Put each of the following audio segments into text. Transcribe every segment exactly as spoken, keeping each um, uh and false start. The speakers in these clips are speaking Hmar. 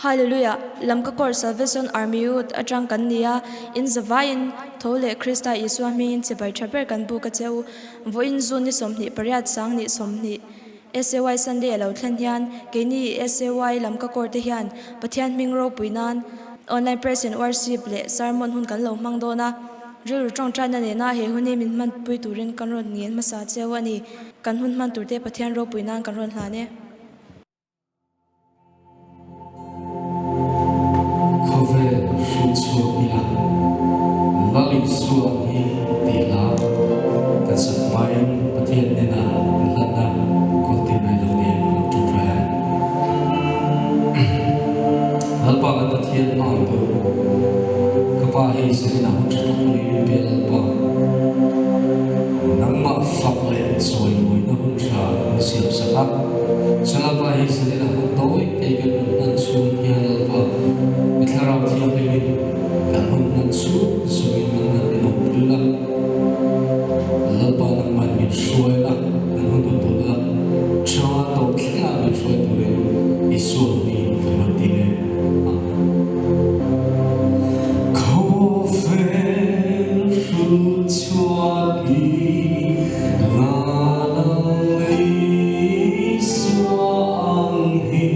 Hallelujah. Lamka Kawr Salvation Army Youth aṭang kan ni a, in zavaiin tho le Krista Isua hmingin chibai ṭha ber kan buk a che u. Vawiin June ni sawmhnih pariat sang hnih sawmhnih S A Y Sunday a lo thlen hian, keini S A Y Lamka Kawr te hian Pathian hming ropui nan online praise and worship le sermon hun kan lo hmang dawn a. Rilru ṭawngṭaina nena he hun hi min hmanpui turin kan rawn ngen hmasa che u a ni. Kan hun hman tur te Pathian ropui nan kan rawn hlan e. Khawvel hruchhuak ila, Lal Isua hi tih la, kan sak hmain Pathian nena kan hlatna kawltir mai lo nih kan ṭawngṭai a. Lalpa kan Pathian hmang tu, ka pa hi zirna hun ṭha tak mai min pe Lalpa. Nangmah fak le chawimawina hun ṭha min siam sak a. Chu Lalpa hi zirna hun tawi te kan hun hman chhung hian Lalpa, mi Thlarau Thianghlimin kan hun hman chhung zawngin nangman min awm pui la. Lalpa nangman min hruai la, kan hun awm pui la. Ṭha tawp thlengah min hruai turin Isua hmingin kan rawn ti nge. Amen. Khawvel hruchhuak ila, Lal Isua ang hi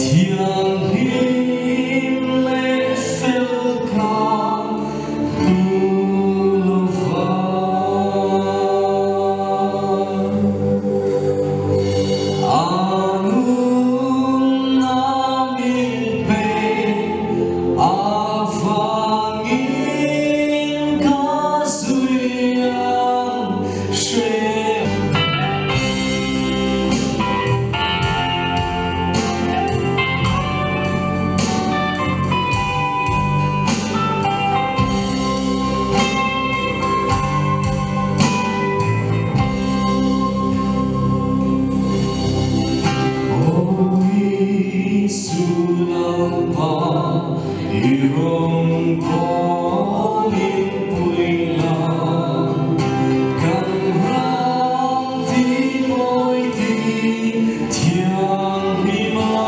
thianghlim le fel ka hmu lo va. A nunna min pe avangin ka zui ang hre. Aw Isu Lalpa, i rawng kawl inpui la, kan ram ti mawi ti thianghlim a.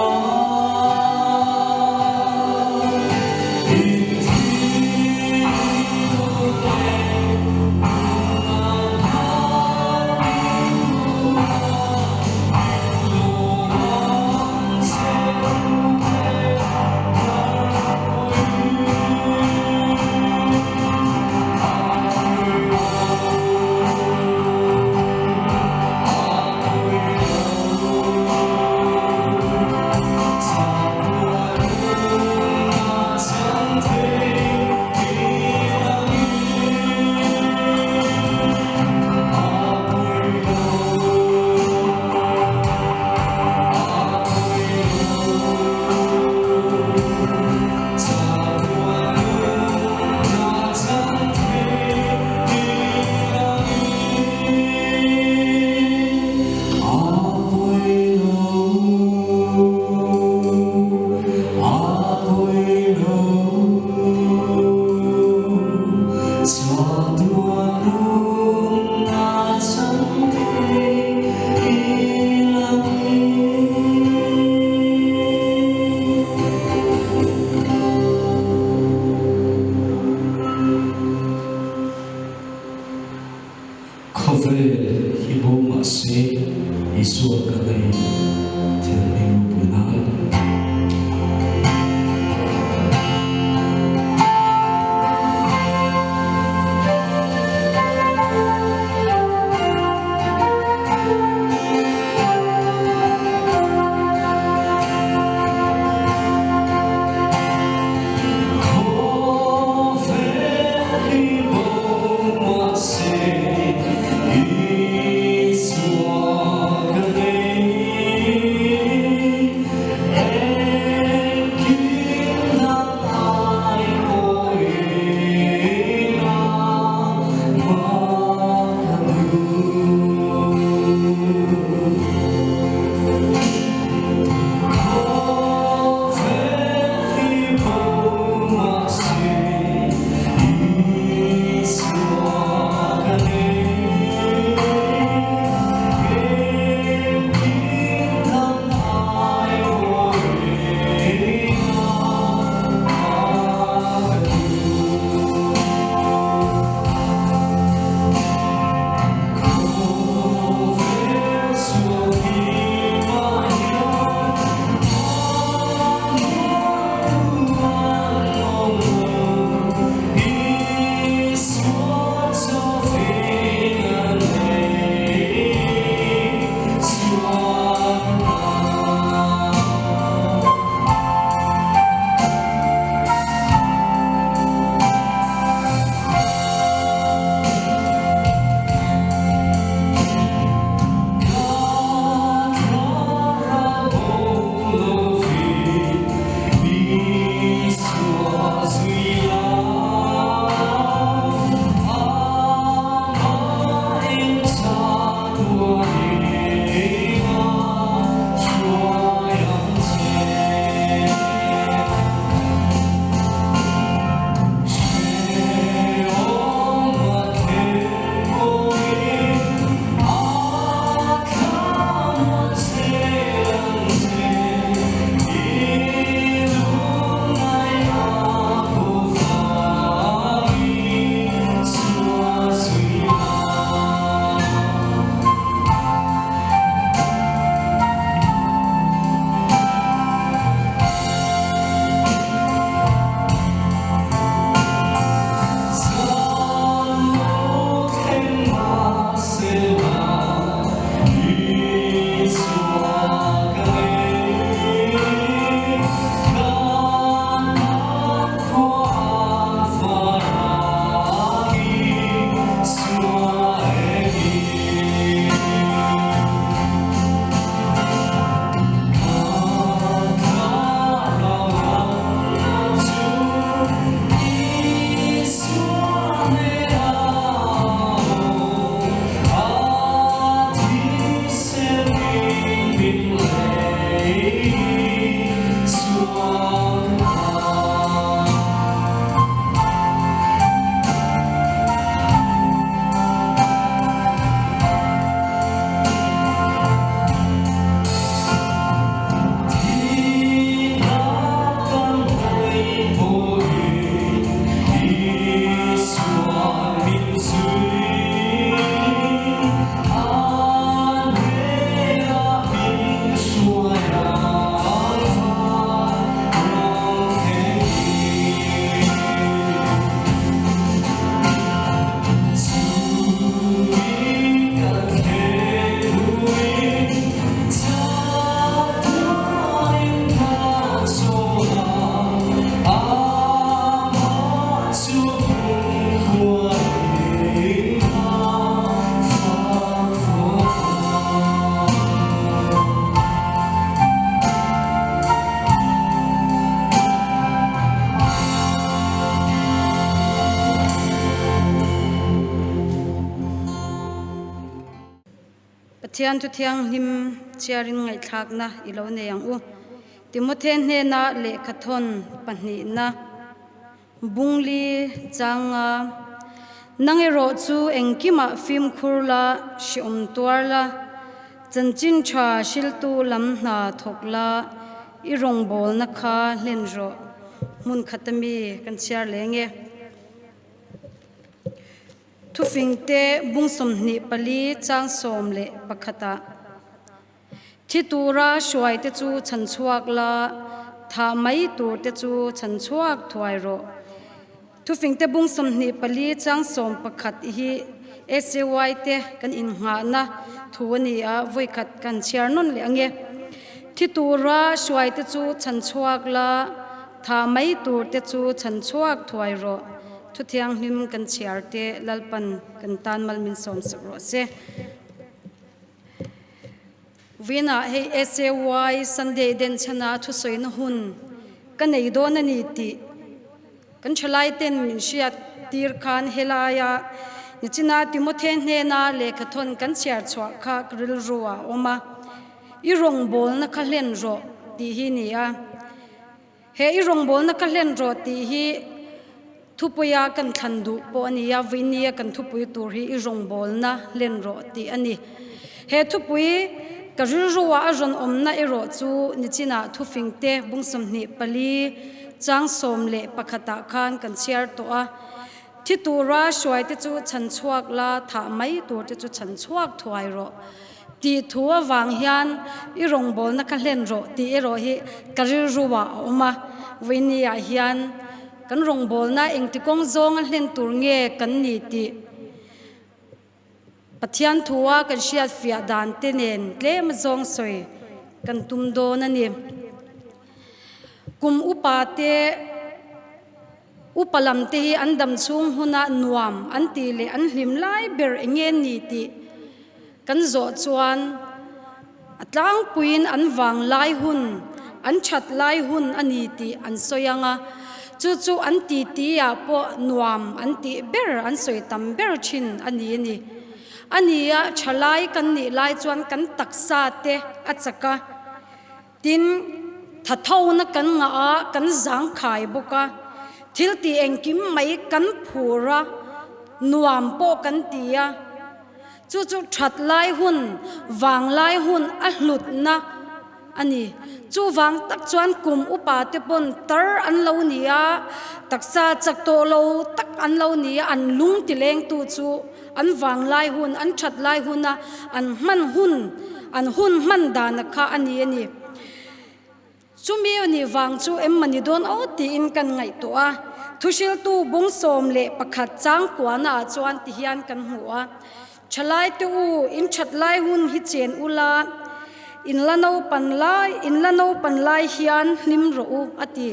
Khawvel hi bo mah se, Isua ka nei, thil nei ropui nan. Pathian thu thianghlim chhiarin ngaihthlakna i lo nei ang u. Timothe hnena lehkhathawn pahnina, bung li, chang nga. Nang erawh chu engkimah fimkhur la, hreawm tuar la, chanchin ṭha hriltu lam hnathawk la, i rawngbawlna kha hlen rawh. Hmun khata mi kan chhiar leh ang e. Thufingte bung sawmhnih pali chang sawm le pakhata, thi tura hruaite chu chhanchhuak la, thah mai turte chu chhanchhuak thuai rawh. Thufingte bung sawmhnih pali chang sawm pakhat hi S A Y te kan innghahna thu a ni a, vawi khat kan chhiar nawn leh ang e. Thi tura hruaite chu chhanchhuak la, thah mai turte chu chhanchhuak thuai rawh. Thu thianghlim kan chhiarte Lalpan kan tan mal min sawmsak rawh se. Vawiina hei S A Y Sunday den chena thusawina hun ka nei dawn a ni tih kan ṭhalaiten min hriattir khan, he laia nichina Timothe hnena lehkhathawn kan chhiar chhuah kha ka rilrua a awm a. I rawngbawlna kha hlen rawh tih hi a ni a. He i rawngbawlna kha hlen rawh tih hi thupuia kan thlan duh pawh a ni a, vawinia kan thupui tur hi i rawngbawlna hlen rawh tih a ni. He thupui ka rilrua a rawn awmna erawh chu nichina Thufingte bung sawmhnih pali chang sawm le pakhata khan kan chhiar tawh a. Thi tura hruaite chu chhanchhuak la, thah mai turte chu chhanchhuak thuai rawh tih thu avang hian i rawngbawlna kha hlen rawh tih erawh hi ka rilrua a awm a. Vawinia hian kan rawngbawlna engti kawng zawnga hlen tur nge kan ni tih Pathian thua kan hriat fiah dan te nen tlema zawng sawi kan tum dawn a ni. Kum upa te, upa lam te hi an dam chhung huna nuam an tih leh an hlim lai ber eng nge ni tih kan zawh chuan, a tlangpuiin an vang lai hun, an ṭhat lai hun a ni tih an sawi ang a. Chu chu an titiah pawh nuam an tih ber, an sawi tam ber ṭhin a ni a ni. A nia, ṭhalai kan nih lai chuan kan taksa te a chak a. Tin, thathona kan ngah a, kan zangkhai bawk a. Thil ti engkim mai kan phur a, nuam pawh kan ti a. Chu chu ṭhat lai hun, vang lai hun a hlutna a ni. Chuvang tak chuan kum upa te pawn tar an lo ni a, taksa chak tawh lo tak an lo ni a, an lung ti lengtu chu an vang lai hun, an ṭhat lai huna an hman hun, an hun hman dana kha a ni a ni. Chumi a ni vang chu em mani dawn aw tiin kan ngaihtuah a. Thuhriltu bung sawm leh pakhat chang kuanaah chuan ti hian kan hmu a. Ṭhalai te u, in ṭhat lai hun hi chen ula, in la naupan lai, in la naupan lai hian hlim rawh u a ti.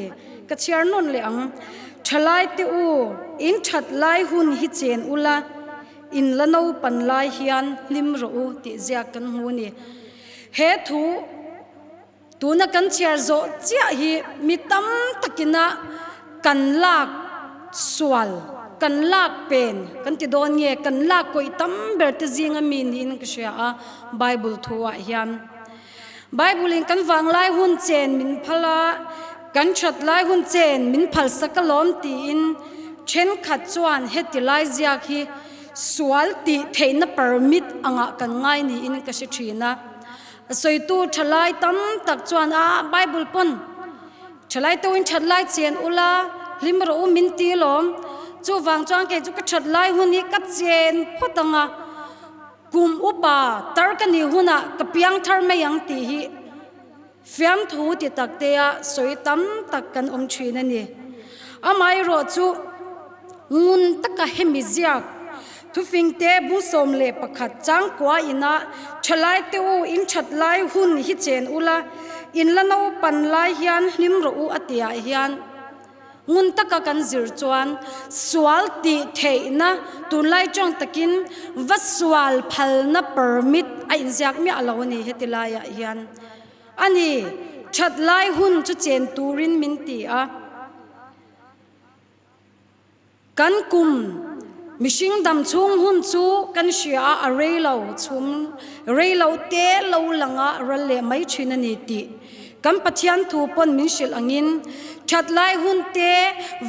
Ka chhiar nawn leh ang. Ṭhalai te u, in ṭhat lai hun hi chen ula, in la naupan lai hian hlim rawh u tih ziak kan hmu ni. He thu tuna kan chhiar zawh chiah hi mi tam takina kan lak sual, kan lak pen, kan ti dawn nge, kan lak kawih tam ber te zinga mi niin ka hria a, Bible thuah hian. Bible-in kan vang lai hun chen min phal a, kan ṭhat lai hun chen min phalsak alawm tiin ṭhenkhat chuan heti lai ziak hi sual tih theihna permit anga kan ngai niin ka hre ṭhin a. A sawitu ṭhalai tam tak chuan, a, Bible pawn, ṭhalai te u in ṭhat lai chen ula, hlim rawh u min ti lawm. Chuvang chuan kei chu ka ṭhat lai hun hi ka chen phawt ang a, kum upa tar ka ni hunah ka piang thar mai ang tih hi fiamthu ti tak te a sawi tam tak kan awm ṭhin a ni. Amaherawhchu, ngun taka hemi ziak, Thufingte bung sawm leh pakhat chang kua ina, ṭhalai te u, in ṭhat lai hun hi chen ula, in la naupan lai hian hlim rawh u a tihah hian, ngun taka kan zir chuan, sual tih theihna, tunlai ṭawng takin va sual phalna permit a inziak miah lo a ni heti laiah hian. A ni, ṭhat lai hun chu chen turin min ti a. Kan kum mihring dam chhung hun chu kan hria a, a rei lo chhum, rei lo te lo langa ral leh mai ṭhin a ni tih kan Pathian thu pawn min hrilh angin, ṭhat lai hun te,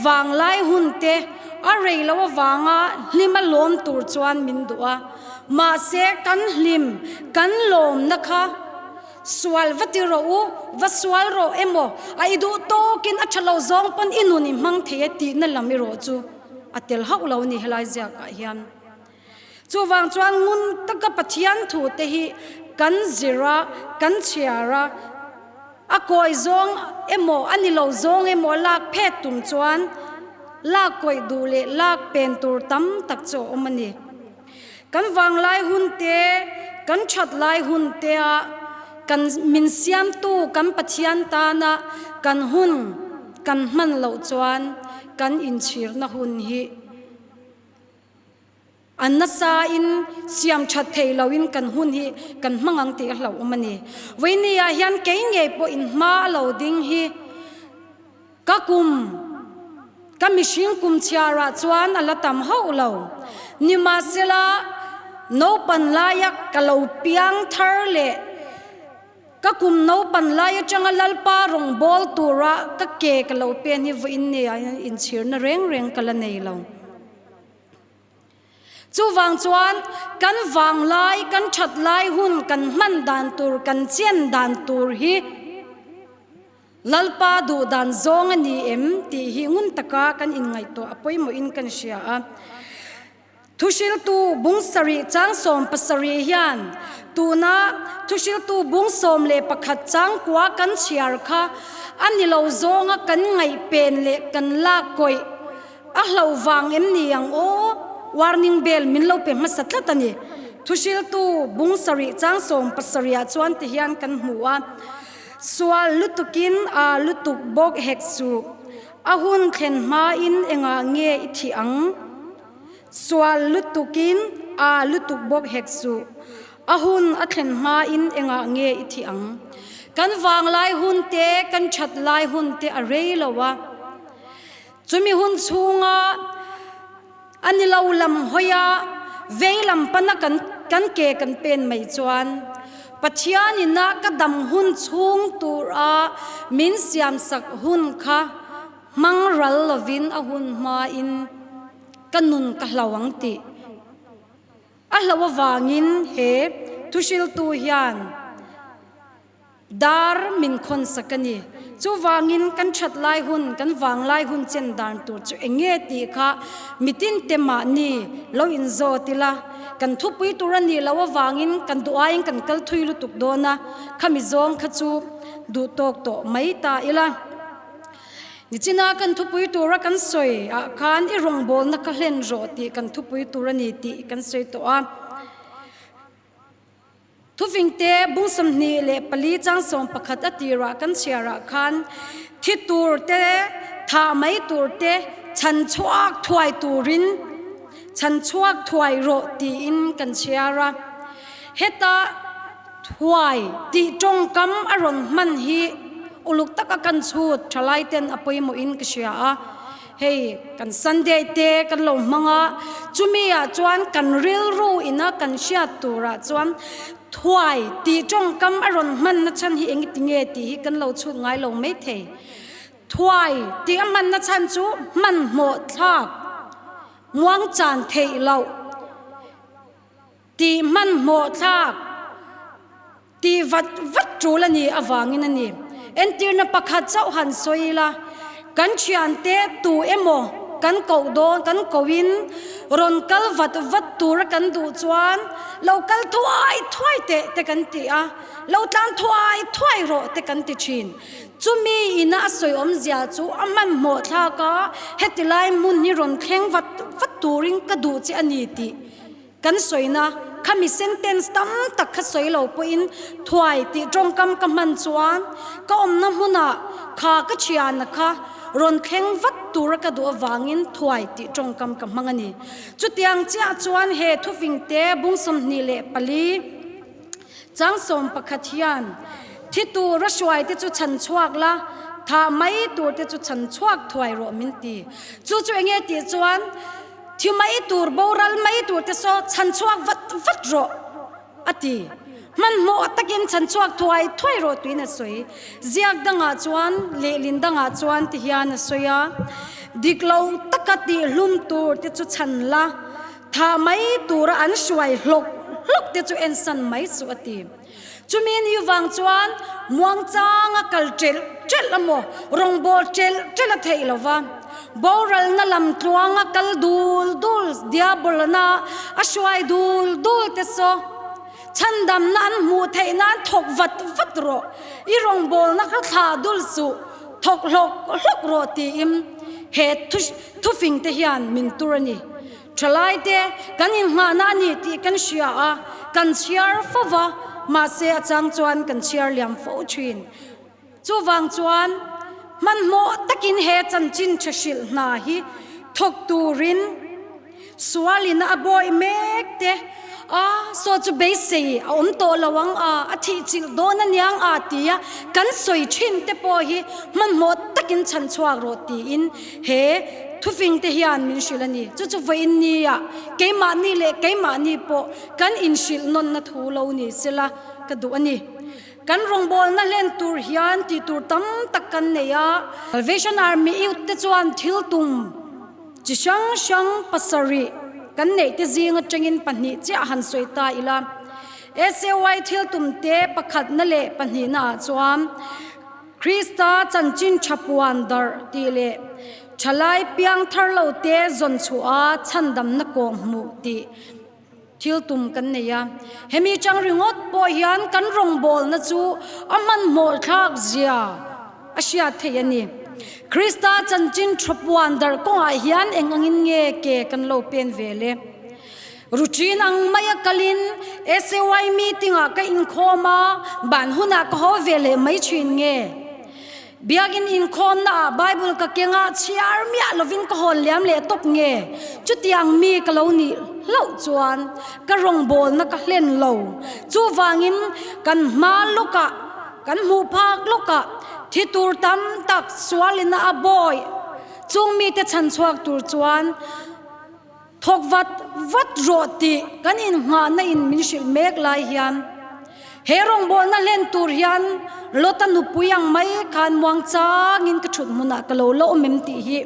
vang lai hun te, a rei lo avanga hlim alawm tur chuan min duh a. Mahse, kan hlim, kan lawmna kha, sual va ti rawh u, va sual rawh emaw, a i duh tawkin a ṭha lo zawng pawn i nun i hmang thei a tihna lam erawh chu a tel hauh lo ni helai ziakah hian. Chuvang chuan ngun taka Pathian thu te hi kan zir a, kan chhiar a, a kawi zawng emaw, a ni lo zawng emaw lak phet tum chuan lak kawih duh leh lak pen tur tam tak chu a awm a ni. Kan vang lai hun te, kan ṭhat lai hun te a, kan min siamtu kan Pathian tana kan hun kan hman loh chuan kan inchhirna hun hi a nasa in siam ṭhat thei loin kan hun hi kan hmang ang tih a hlauhawm a ni. Vawiinah hian kei ngei pawh in hma a lo ding hi ka kum, ka mihring kum chhiarah chuan a la tam hauh lo. Nimahsela, naupan laia ka lo piang thar leh ka kum naupan lai aṭanga Lalpa rawngbawl tura ka ke ka lo pek hi vawiinah hian inchhirna reng reng ka la nei lo. Chuvang chuan kan vang lai, kan ṭhat lai hun kan hman dan tur, kan chian dan tur hi Lalpa duh dan zawng a ni em tih hi ngun taka kan inngaihtuah a pawimawhin kan hria a. Thuhriltu bung sarih chang sawm pasarih hian tuna Thuhriltu bung sawm leh pakhat chang kua kan chhiar kha a ni lo zawnga kan ngaih pen leh kan lak kawih a hlauh vang em ni ang aw, warning bell min lo pe hmasa tlat a ni. Thuhriltu bung sarih chang sawm pasarihah chuan ti hian kan hmu a, sual lutukin a lutuk bawk hek suh, a hun thlen hmain engah nge i thi ang? Sual lutukin a lutuk bawk hek suh, a hun a thlen hmain engah nge i thi ang? Kan vang lai hun te, kan ṭhat lai hun te a rei lo a. Chumi hun chhunga a ni lo lam hawia vei lam pana kan kan ke kan pen mai chuan Pathianin a ka dam hun chhung tura min siamsak hun kha hmang ral lovin a hun hmain ka nun ka hlau ang tih. A hlau avangin he thuhriltu hian dar min khawnsak a ni. Chuvangin kan ṭhat lai hun, kan vang lai hun chen dan tur chu eng nge tih kha mitinte mahni lo inzawt ila, kan thupui tur a nih loh avangin kan duh aiin kan kal thui lutuk dawn a, khami zawng kha chu duh tawk tawh mai ta ila. Nichina kan thupui tura kan sawi ah khan i rawngbawlna ka hlen rawh tih kan thupui tur a ni tih kan sawi tawh a. Thufingte bung sawmhnih leh pali chang sawm pakhat a tirah kan chhiarah khan thi tur te, thah mai tur te, chhan chhuak thuai turin, chhan chhuak thuai rawh tiin kan chhiar a. Heta thuai tih ṭawngkam a rawn hman hi uluk taka kan chhut ṭhalaiten a pawimawhin ka hria a. Hei, kan Sunday te kan lo hmang a, chumi ah chuan kan rilru ina kan hriat turah chuan thuai tih ṭawngkam a rawn hmanna chhan hi eng ti nge tih hi kan lo chhut ngai lo mai thei. Thuai tih a hmanna chhan chu hmanhmawh thlak, muang chan theih loh, tih hmanhmawh thlak, tih vat vat tul a ni avangin a ni. Entirna pakhat chauh han sawi ila, kan ṭhiante tu emaw kan koh dawn, kan koin rawn kal vat vat tura kan duh chuan lo kal thuai thuai teh te kan ti a, lo tlan thuai thuai rawh te kan ti ṭhin. Chumi ina a sawi awmzia chu a hmanhmawh thlak a, heti lai hmun hi rawn thleng vat vat turin ka duh che a ni tih kan sawina, khami sentence tam tak kha sawi lo pawhin thuai tih ṭawngkam ka hman chuan ka awmna hmunah kha ka ṭhianna kha rawn thleng vat tura ka duh avangin thuai tih ṭawngkam ka hmang a ni. Chutiang chiah chuan he Thufingte bung sawmhnih leh pali chang sawm pakhat hian thi tura hruai te chu chhan chhuak la, thah mai tur te chu chhan chhuak thuai rawh min ti. Chu chu eng nge tih chuan, thi mai tur, boral mai tur te saw chhan chhuak vat vat rawh a ti. Hmanhmawh takin chhan chhuak thuai thuai rawh tuin a sawi. Ziak dangah chuan, lehlin dangah chuan ti hian a sawi a. Dik lo taka tih hlum tur te chu chhan la, thah mai tura an hruai hlawk hlawk te chu en san mai suh a ti. Chumi ni vang chuan muangchanga kal ṭelh ṭelh a maw, rawngbawl ṭelh ṭelh a theih lova, boralna lam tluanga kal dul dul, diabolna a hruai dul dul te saw chhandamna an hmuh theihna an thawk vat vat rawh, i rawngbawlna kha thla dul suh, thawk hlawk hlawk rawh tiin he thu, Thufingte hian min tur a ni. Ṭhalaite kan innghahna a ni tih kan hria a, kan chhiar fo va, mahse a chang chuan kan chhiar liam fo ṭhin. Chuvang chuan hmanhmawh takin he chanchin ṭha hrilh hna hi thawk turin sualin a bawi mek te, a, saw chu beisei a awm tawh lo ang a, a thih chilh dawn a ni ang a tia kan sawi ṭhin te pawh hi hmanhmawh takin chhan chhuak rawh tiin he Thufingte hian min hrilh a ni. Chu chu vawiin nia keimahni leh keimahni pawh kan inhrilh nawnna thu lo ni sela ka duh a ni. Kan rawngbawlna hlen tur hian tih tur tam tak kan nei a. Salvation Army youth te chuan thil tum chi hrang hrang pasarih kan neih te zing aṭangin pahnih chiah han sawi ta ila. S A Y thil tum te pakhatna leh pahnihna ah chuan Krista chanchin ṭha puan darh tih leh ṭhalai piang thar lo te zawn chhuah a chhandamna kawng hmuh tih thil tum kan nei a. Hemi chang ringawt pawh hian kan rawngbawlna chu a hmanhmawh thlak zia a hriat theih a ni. Krista chanchin ṭha puan darh kawngah hian eng angin nge ke kan lo pen ve le? Routine ang maia kalin S A Y meeting-ah ka inkhawm a, ban hunah ka haw ve leh mai ṭhin nge? Biakin inkhawmnaah Bible ka keng a, chhiar miah lovin ka hawn liam leh tawp nge? Chutiang mi ka lo nih hlauh chuan ka rawngbawlna ka hlen lo. Chuvangin kan hma lawkah, kan hmuh phak lawkah thi tur tam tak sualin a bawi chung mite chhan chhuak tur chuan thawk vat vat rawh tih kan innghahna in min hrilh mek lai hian, he rawngbawlna hlen tur hian Lota nupui ang mai khan muangchangin ka thut hmunah ka lo la awm em tih hi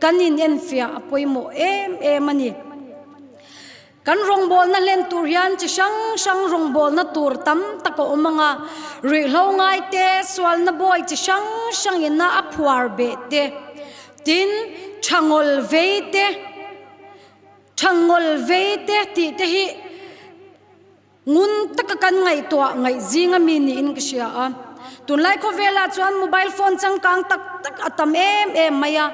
kan inenfiah a pawimawh em em a ni. Kan rawngbawlna hlen tur hian chi hrang hrang rawngbawlna tur tam tak a awm ang a, ruihhlo ngai te, sualna bawi chi hrang hrang ina a phuar beh te, tin ṭhangol vei te, ṭhangol vei te tih te hi ngun taka kan ngaihtuah ngaih zinga mi niin ka hria a. Tunlai khawvela chuan mobile phone changkang tak tak a tam em em mai a.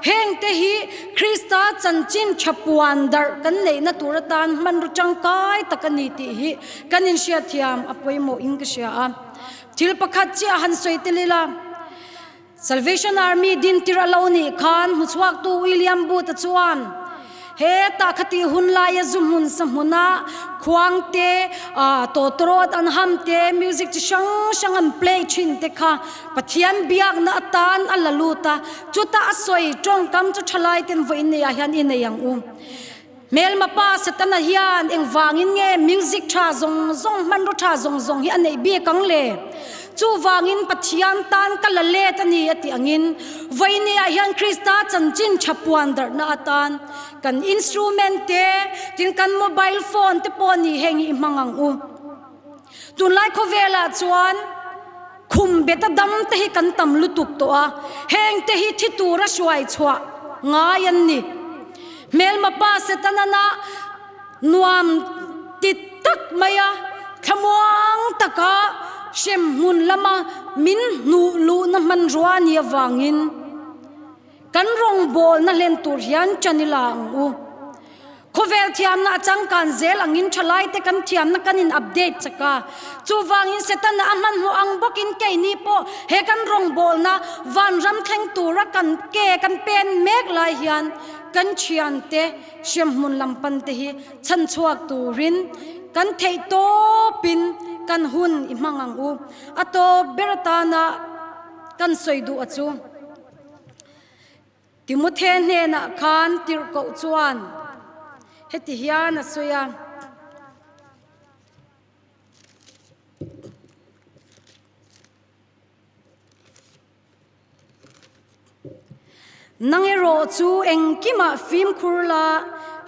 Hengte hi Krista chanchin ṭha puan darh kan neihna tur atan hmanraw ṭangkai tak a ni tih hi kan inhriatthiam a pawimawhin ka hria a. Thil pakhat chiah han sawi tel ila. Salvation Army dintir a lo nih khan hmuchhuaktu William Booth-a chuan hetah khati hun laia zu hmun sa hmuna khuang te, a, tawtawrawt an ham te, music chi hrang hrang an play ṭhin te kha Pathian biakna atan a la lut a, chuta a sawi ṭawngkam chu ṭhalai ten vawiin neia hian i nei ang u. Hmelma pa Setana hian engvangin nge music ṭha zawng zawng, hmanraw ṭha zawng zawng hi a neih bik ang le? Chuvangin Pathian tan ka la let a ni a tih angin, vawiin neia hian Krista chanchin ṭha puan darhna atan kan instrument te, tin kan mobile phone te pawh ni heng hi i hmang ang u. Tunlai khawvelah chuan khum beta dam te hi kan tam lutuk tawh a, hengte hi thi tura hruai chhuah ngai an ni. Hmelma pa Setanana nuam ti tak maia thlamuang taka hremhmun lama min hnuh luhna hmanrua ni avangin kan rawngbawlna hlen tur hian ṭan ila ang u. Khawvel thiamna a changkan zel angin ṭhalai te kan thiamna kan in update chak a. Chuvangin Setana a hmanhmawh ang bawkin keini pawh he kan rawngbawlna vanram thleng tura kan ke kan pen mek lai hian kan ṭhiante hremhmun lam pan te hi chhanchhuak turin kan theih tawpin kan hun i hmang ang u. A tawp ber atana kan sawi duh a chu. Timothe hnenah khan tirhkoh chuan heti hian a sawi a, nang erawh chu engkimah fimkhur la,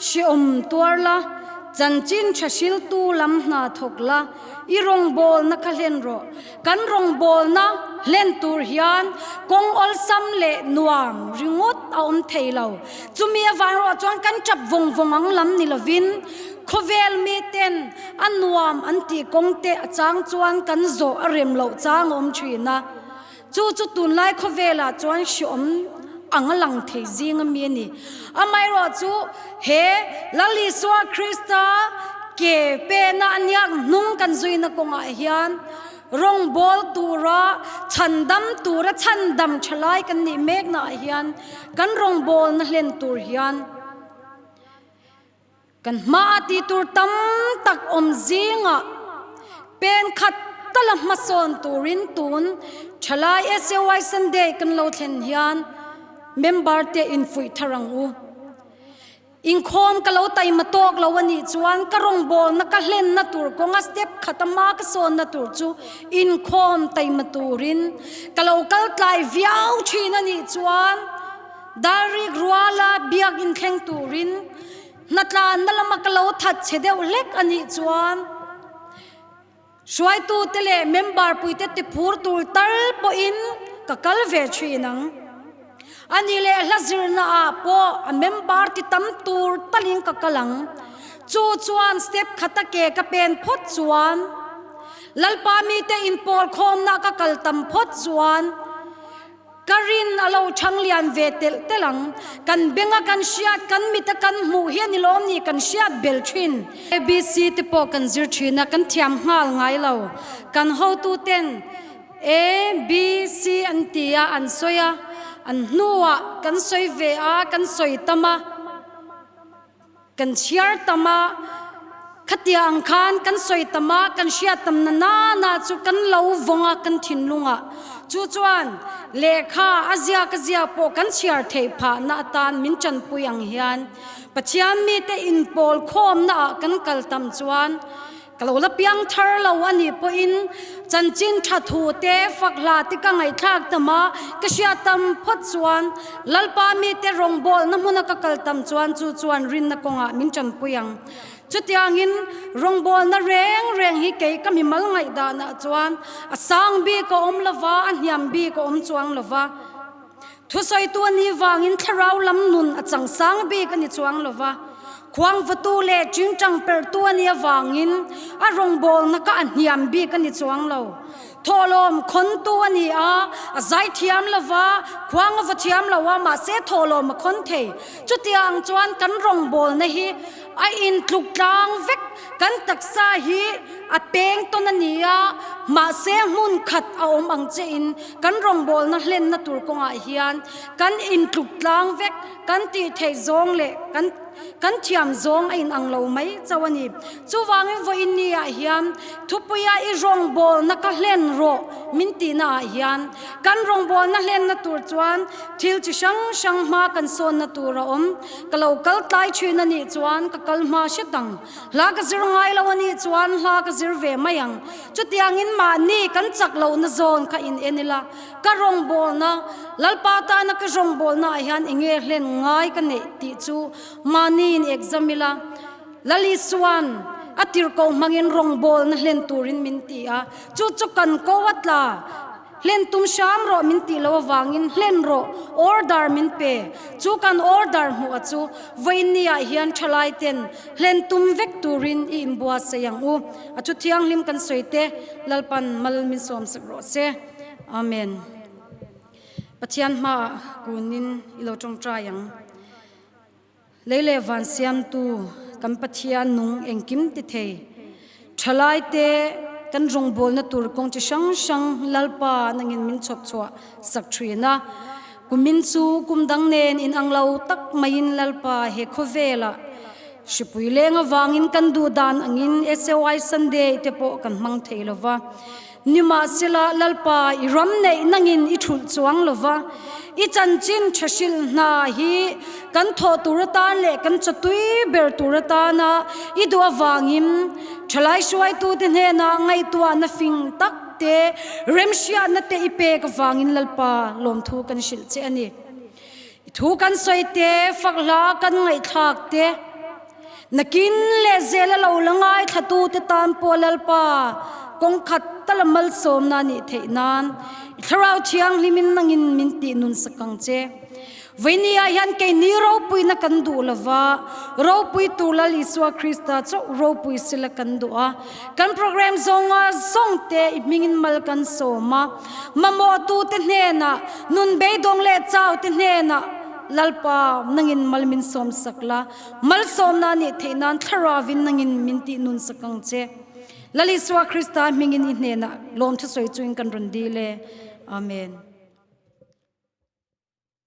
hreawm tuar la, chanchin ṭha hriltu lam hna thawk la, i rawngbawlna kha hlen rawh. Kan rawngbawlna hlen tur hian kawng awlsam leh nuam ringawt a awm thei lo. Chumi avang erawh chuan kan ṭap vawng vawng ang lam ni lovin, khawvel miten a nuam an tih kawng te a chang chuan kan zawh a rem loh chang a awm ṭhin a. Chu chu tunlai khawvelah chuan hreawm anga lang thei zinga mi a ni. Amaherawhchu he Lal Isua Krista ke pena a niak hnung kan zuina kawngah hian rawngbawl tura chhandam tura chhandam ṭhalai kan nih mek naah hian kan rawngbawlna hlen tur hian kan hmaa ti tur tam tak awm zinga pen khat ta la hmasawn turin tun ṭhalai S A Y Sunday kan lo thlen hian member te infuih thar ang u. Inkhawm ka lo taima tawk lo a nih chuan ka rawngbawlna ka hlenna tur kawnga step khat a hma ka sawnna tur chu inkhawm taima turin ka lo kal tlai viau ṭhin a nih chuan dar rik ruala biak inthleng turin hnatlanna lama ka lo that chhe deuh hlek a nih chuan hruaitute leh member puite tiphur tur tal pawhin ka kal ve ṭhin ang. A nih leh hla zirnaah pawh a member ti tam tur talin ka kal ang. Chu chuan step khata ke ka pen phawt chuan Lalpa mite inpawlkhawmna ka kal tam phawt chuan ka rin a lo ṭhang lian ve telh telh ang. Kan benga kan hriat, kan mita kan hmuh hi a ni lawm ni kan hriat bel ṭhin. A B C te pawh kan zir ṭhin a, kan thiam nghal ngai lo. Kan hotuten A B C an ti a, an sawi a, an hnuah kan sawi ve a, kan sawi tam a. Kan chhiar tam a, Khatiang khan kan sawi tam a, kan hriat tam na na na chu kan lo vawng a, kan thinlung a. Chu chuan lekha a ziak a ziak pawh kan chhiar thei phahna atan min ṭanpui ang hian Pathian mite inpawlkhawmna ah kan kal tam chuan ka lo la piang thar lo a ni pawhin chanchin ṭha thu te fak hla te ka ngaihthlak tam a, ka hriat tam phawt chuan Lalpa mite rawngbawlna hmuna ka kal tam chuan chu chuan rinna kawngah min ṭanpui ang. Chutiangin rawngbawlna reng reng hi kei ka mimal ngaihdanah chuan a sang bik a awm lo va, a hniam bik a awm chuang lo va. Thusawitu a ni vangin thlarau lam nun a chang sang bik a ni chuang lo va. Khuangvatu leh ṭingṭang pertu a ni avangin a rawngbawlna kha a hniam bik a ni chuang lo. Thawhlawm khawntu a ni a, a zai thiam lo va, khuang a va thiam lo a, mahse thawhlawm a khawn thei. Chutiang chuan kan rawngbawlna hi a intluk tlang vek, kan taksa hi a peng tawn a ni a, mahse hmun khat a awm ang chein kan rawngbawlna hlenna tur kawngah hian kan intluk tlang vek, kan tih theih zawng leh kan kan thiam zawng a inang lo mai chauh a ni. Chuvangin vawiin niah hian thupuia i rawngbawlna kha hlen rawh min tihnaah hian kan rawngbawlna hlenna tur chuan thil chi hrang hrang hma kan sawnna tur a awm. Ka lo kal tlai ṭhin a nih chuan ka kal hma hret ang. Hla ka zir ngai lo a nih chuan hla ka zir ve mai ang. Chutiangin mahni kan chak lohna zawn kha in en ila ka rawngbawlna, Lalpa tana ka rawngbawlnaah hian enge hlen ngai ka neih tih chu mahni in exam ila, Lal Isuan a tirko hmangin rawngbawlna hlen turin min ti a, chu chu kan ko a tla, hlen tum hram rawh min tih lo avangin hlen rawh order min pe, chu kan order hmuh a chu vawiin niah hian ṭhalaiten hlen tum vek turin i inbuatsaih ang u. A thu thianghlim kan sawi te Lalpan mal min sawmsak rawh se. Amen. Pathian hmaah kunin i lo ṭawngṭai ang. Lei leh van siamtu kan Pathian nung engkim ti thei, ṭhalaite kan rawngbawlna tur kawng chi hrang hrang Lalpa nangin min chhawp chhuah sak ṭhin a. Kumin chu kum dang nen inang lo tak maiin Lalpa he khawvela hripui leng avangin kan duh dan angin S O I Sunday te pawh kan hmang thei lo va. Nimahsela Lalpa, i ram neih nangin i ṭhulh chuang lo va. I chanchin ṭha hrilh hna hi kan thawh tur atan leh kan chawtui ber tur atana i duh avangin ṭhalai hruaitute hnena ngaihtuahna fing tak te, remhriatna te i pek avangin Lalpa lawmthu kan hrilh che a ni. I thu kan sawi te, fak hla kan ngaihthlak te, nakin leh zel a lo la ngaithlatu te tan pawh Lalpa, kawng khat ta la malsawmna nih theih nan i Thlarau Thianghlimin nangin min tih nun sak ang che. Vawiin niah hian keini ropuina kan duh lo va, ropui tur Lal Isua Krista chauh ropui sela kan duh a. Kan program zawnga zawng te i hmingin mal kan sawm a. Mamawhtute hnena, nun beidawng leh chaute hnena, Lalpa, nangin mal min sawm sak la. Malsawmna nih theih nan Thlarauvin nangin min tih nun sak ang che. Lal Isua Krista hmingin i hnena lawmthu sawi chuin kan rawn dil e. Amen.